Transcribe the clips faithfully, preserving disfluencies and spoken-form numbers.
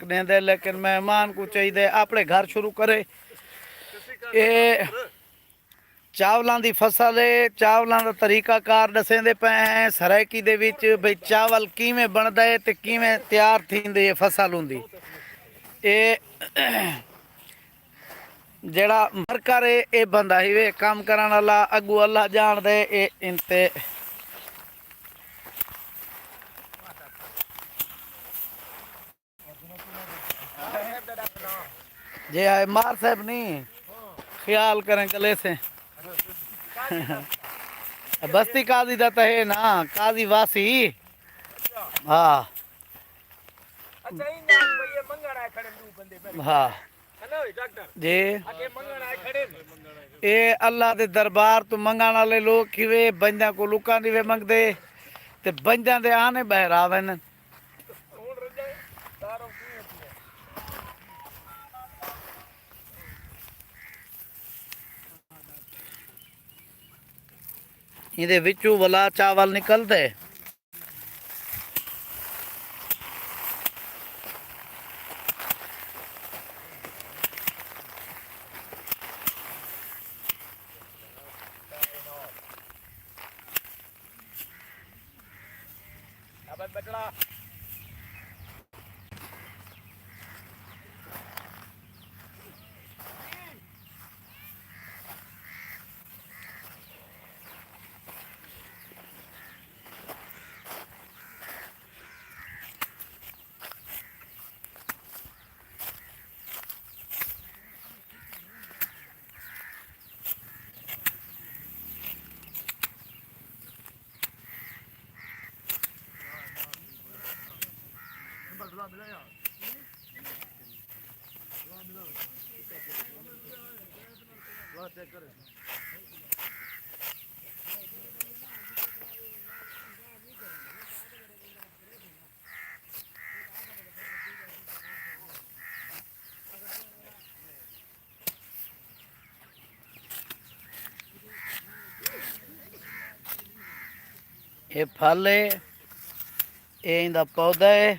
ݙیندے، لیکن مہمان کوں چاہیدے اپݨے گھر شروع کرے۔ اے چاولاں دی فصل ہے، چاولاں دا طریقہ کار ݙسیندے پئے ہیں سرائیکی دے وچ، بھئی چاول کیویں بݨدا ہے تے کیویں تیار تھیندی ہے فصل ہوندی۔ اے جیڑھا ورکر ہے، اے بندہ ہیوے کم کرݨ والا، اڳوں اللہ ڄاݨدے۔ اے انتے جے آئے مار صاحب نہیں خیال کریں کلے سے۔ بستی قاضی دا تہے نا، قاضی واسی۔ ہاں۔ اچھا، ایں نال بھئی اے منگݨ آئے کھڑے ݙو بندے میرے۔ ہاں۔ ہلو ڈاکٹر۔ جی۔ اگے منگݨ آئے کھڑے نے۔ اے اللہ دے دربار توں منگݨ والے لوگ کھوے، بندیاں کو لکاں دی وے منگدے تے بندیاں دے آنے ٻاہر آ ویندن۔ ہݨ رڄائے، تاروں کیویں تھیا؟ ایندے وچوں ولا چاول نکلدے۔ اے پھل ہے، اے ایندا پودا ہے۔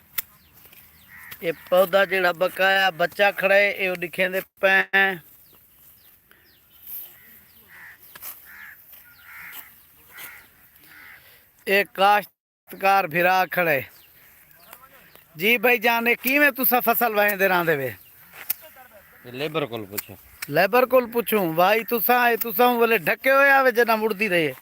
اے پودا جیڑھا بقایا بچہ کھڑا ہے، اے او ݙکھیندے پئے ہیں۔ اے کاشت کار بھرا کھڑے۔ جی بھائی جان، اے کیویں تساں فصل وہیندے راہندے وے؟ اے لیبر کول پچھو۔ لیبر کول پچھوں؟ بھائی تساں، اے تساں ولے ڈھکے ہوئے آوے جنہاں مڑدی رہی ہے۔